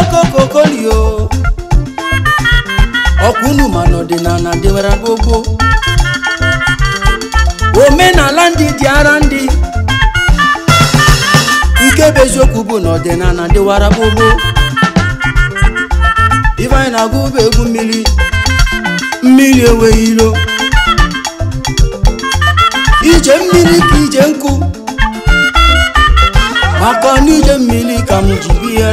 Okokokolio ọkwụnụ mana ọdịnala dịwara gbogbo omenala ndị dị ara ndị nke bụ eziokwu bụ na ọdịnala dịwara gbogbo ife anyị na-agụ bụ egwu mmiri mmiri enweghị ilo ije mmiri ka ije nkụ maka na ije mmiri ka m ji bịa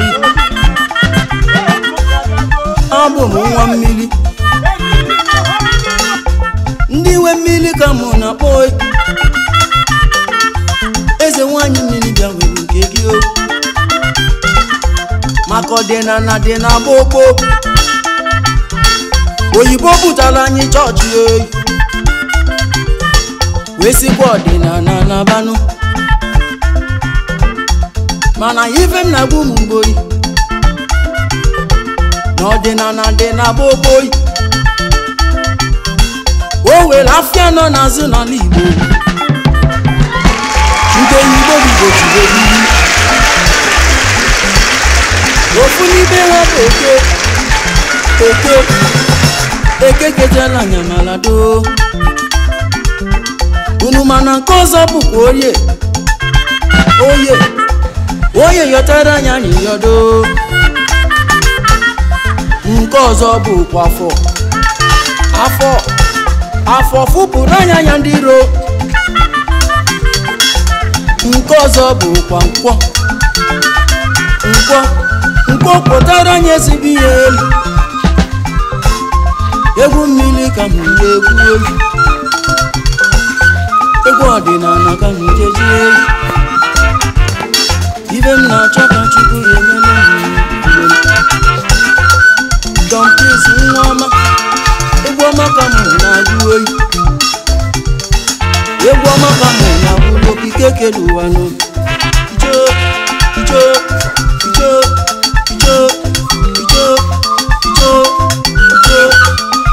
abụ m nwa mmiri ndị nwe mmiri ka mụ na-akpọ eze nwanyị mmiri bịa nwere nke gị o maka ọdịnala dị na gbogbo oyibo butara anyị chọọchị oyi wee sikwa ọdịnala na-abanụ mana ife m na-agba ụmụ mgboyi na ọdịnala dị na gbogbo o were afịa nọ n'azụ n'ala Igbo nke Igbo bido jiri ofu n'ime ha bụ eke eke eke ketela anyamala doo unu mana nke ọzọ bụkwa oye oye oye yọtara anya n'iyọdo nke ọzọ bụkwa afọ afọ afọ fụpụrụ anya anya ndị iro nke ọzọ bụkwa nkwọ nkwọ nkwọ pụtara anya ezigbo ihe elu egwu mmiri ka m na-egwu egwu egwu ọdịnala ka m jeji egwu ibe m na-achọ ka Chukwu ya emela m Don Prince nwa ọma egwu ọma ka m na-agụ oyi egwu ọma ka m na-agụ n'okike kere ụwa n'obi ijo ijo ijo ijo ijo ijo ijo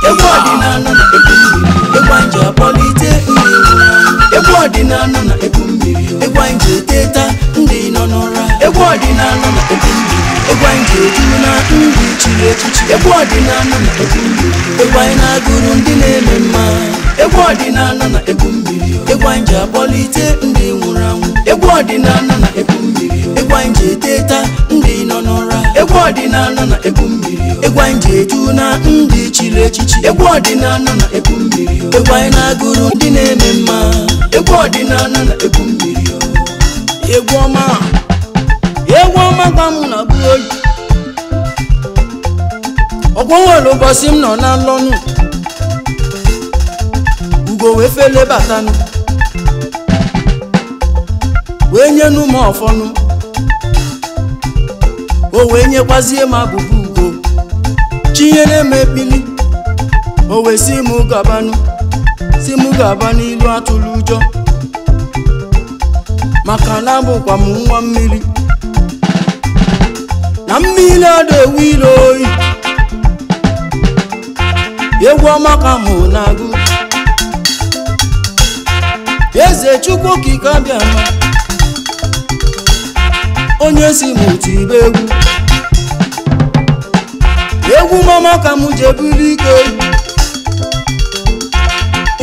egwu ọdịnala na egwu mmiri egwu anyị ji akpọlite ndị nwụrụ anwụ egwu ọdịnala na egwu mmiri egwu anyị ji eteta ndị nọ n'ụra egwu ọdịnala na egwu mmiri egwu anyị ji eju na ndị chiri echichi egwu ọdịnala na egwu mmiri egwu anyị na-agụrụ ndị na-eme mma egwu ọdịnala na egwu mmiri egwu anyị ji akpọlite ndị nwụrụ anwụ egwu ọdịnala na egwu mmiri egwu anyị ji eteta ndị nọ n'ụra egwu ọdịnala na egwu mmiri egwu anyị ji eju na ndị chiri echichi egwu ọdịnala na egwu mmiri egwu anyị na-agụrụ ndị na-eme mma egwu ọdịnala na egwu mmiri egwu ọma egwu ọma ka m na-agụ oyi ọgwọ nwere ụbọchị m nọ na nlọnụ ugo wee fele batanụ wee nyenu m ọfọnụ o wee nyekwazie m abụbụ ugo chinyere m ekpili o wee si m gabanụ si m gaba n'ilu atụrụ ụjọ maka na abụkwa m nwa mmiri na mmiri ada ewu ilo oyi egwu ọma ka mụ na-agụ eze Chukwu okike abịama onye si m tibe egwu egwu mama ka m ji ebuli ike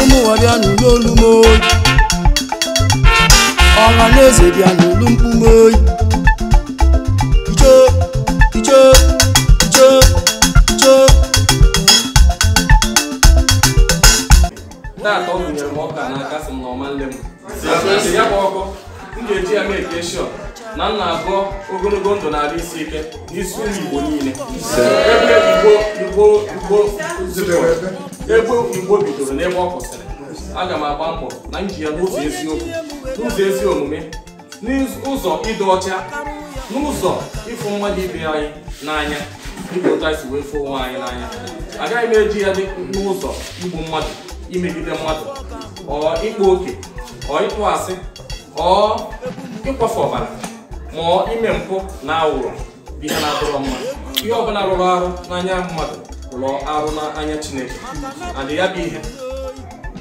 ụmụ ụwa bịa n'ụlọ olu m oyi ọha na eze bịa n'ụlọ mkpu m oyi icho icho icho icho Taata ọ gụnyere m ọka n'aka sị m na ọma nle m ya bụ ọkụ m ga-eji ya mee keshọn na m na-agụ ogologo ndụ na-arụ isi ike n'isi ụmụ Igbo niile ebe Igbo Igbo Igbo ebe Igbo bidoro n'ebe ọ kwụsịrị aga m agba mbọ na m ji ya n'ụzọ eziokwu n'ụzọ ezi omume n'ụzọ ịdị ọcha n'ụzọ ịfụ mmadụ ibe anyị n'anya dịka otu anyị si wee fụ onwe anyị n'anya agaghị m eji ya n'ụzọ igbu mmadụ imegide mmadụ ọ ịkpa oke ọ ịtụ asị ọ ịkwafe ọbara ma ọ ime mpụ na aghụghọ bụ ihe na-adọrọ mma ihe ọbụla rụrụ arụ n'anya mmadụ rụrụ arụ n'anya Chineke and ya bụ ihe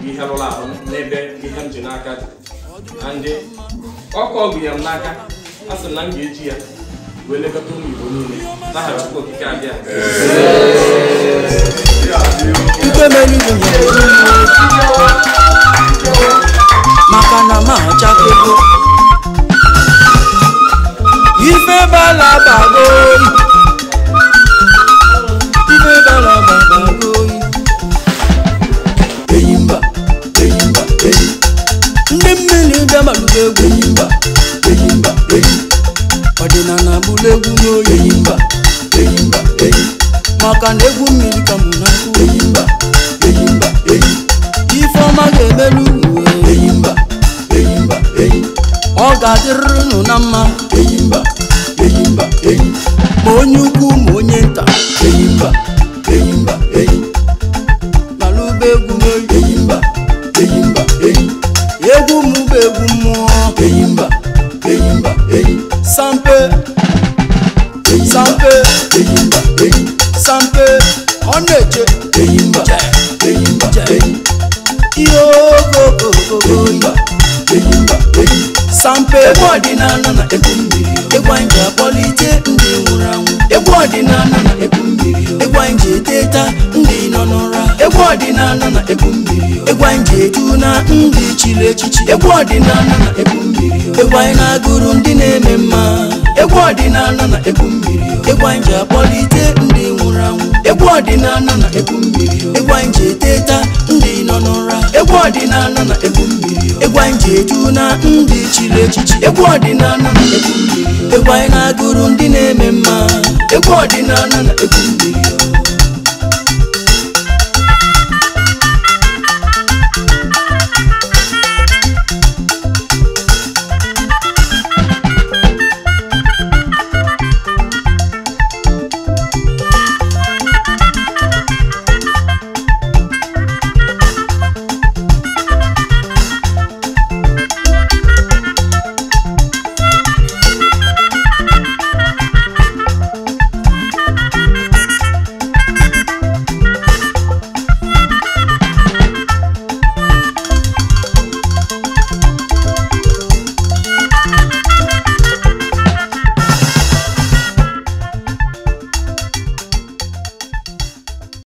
bụ ihe rụrụ arụ n'ebe ihe m ji n'aka dị and ọkụ ọ gụnyere m n'aka a sị m na m ga-eji ya Wee lekọta ụmụ Igbo niile n'aha Chukwu Okike abịa. Ikpe mere igwe nyere maka na ma achakego ife balabago, ife balabago. Eyimba, eyimba, eyi. Ndị mmiri bịa malụba egwu. Eyimba, eyimba, eyi. Ọdịnala bụrụ egwu n'oyi. Eyimba, eyimba, eyi. Maka na egwu mmiri ka mụ na-akụ. Eyimba, eyimba, eyi. Ifeọma ga-emelu unu. Eyimba, eyimba, eyi. Ọ ga-adịrịrị unu na mma. Eyimba, eyimba, eyi. Ma onye ukwu ma onye nta. Eyimba, eyimba, eyi. Malụba egwu n'oyi. Eyimba, eyimba, eyi. Egwu m bụ egwu mmụọ. Eyimba, eyimba, eyi. Sampe, sampe, eyimba, eyi. Sampe, ọ na-eche. Eyimba, eyimba, eyi. Ihe okokoko. Eyimba, eyimba, eyi. Sampe. Egwu ọdịnala na egwu mmiri, egwu anyị ji akpọlite ndị nwụrụ anwụ. Egwu ọdịnala na egwu mmiri, egwu anyị ji eteta ndị nọ n'ụra. Egwu ọdịnala na egwu mmiri, egwu anyị ji edu na ndị chiri echichi. Egwu ọdịnala na egwu mmiri, egwu anyị na-agụrụ ndị na-eme mma. Egwu ọdịnala na egwu mmiri, egwu anyị ji akpọlite ndị nwụrụ anwụ. Egwu ọdịnala na egwu mmiri, egwu anyị ji eteta ndị nọ n'ụra. Egwu ọdịnala na egwu mmiri, egwu anyị ji edu na ndị chiri echichi. Egwu ọdịnala na egwu mmiri, egwu anyị na-agụrụ ndị na-eme mma. Egwu ọdịnala na egwu mmiri.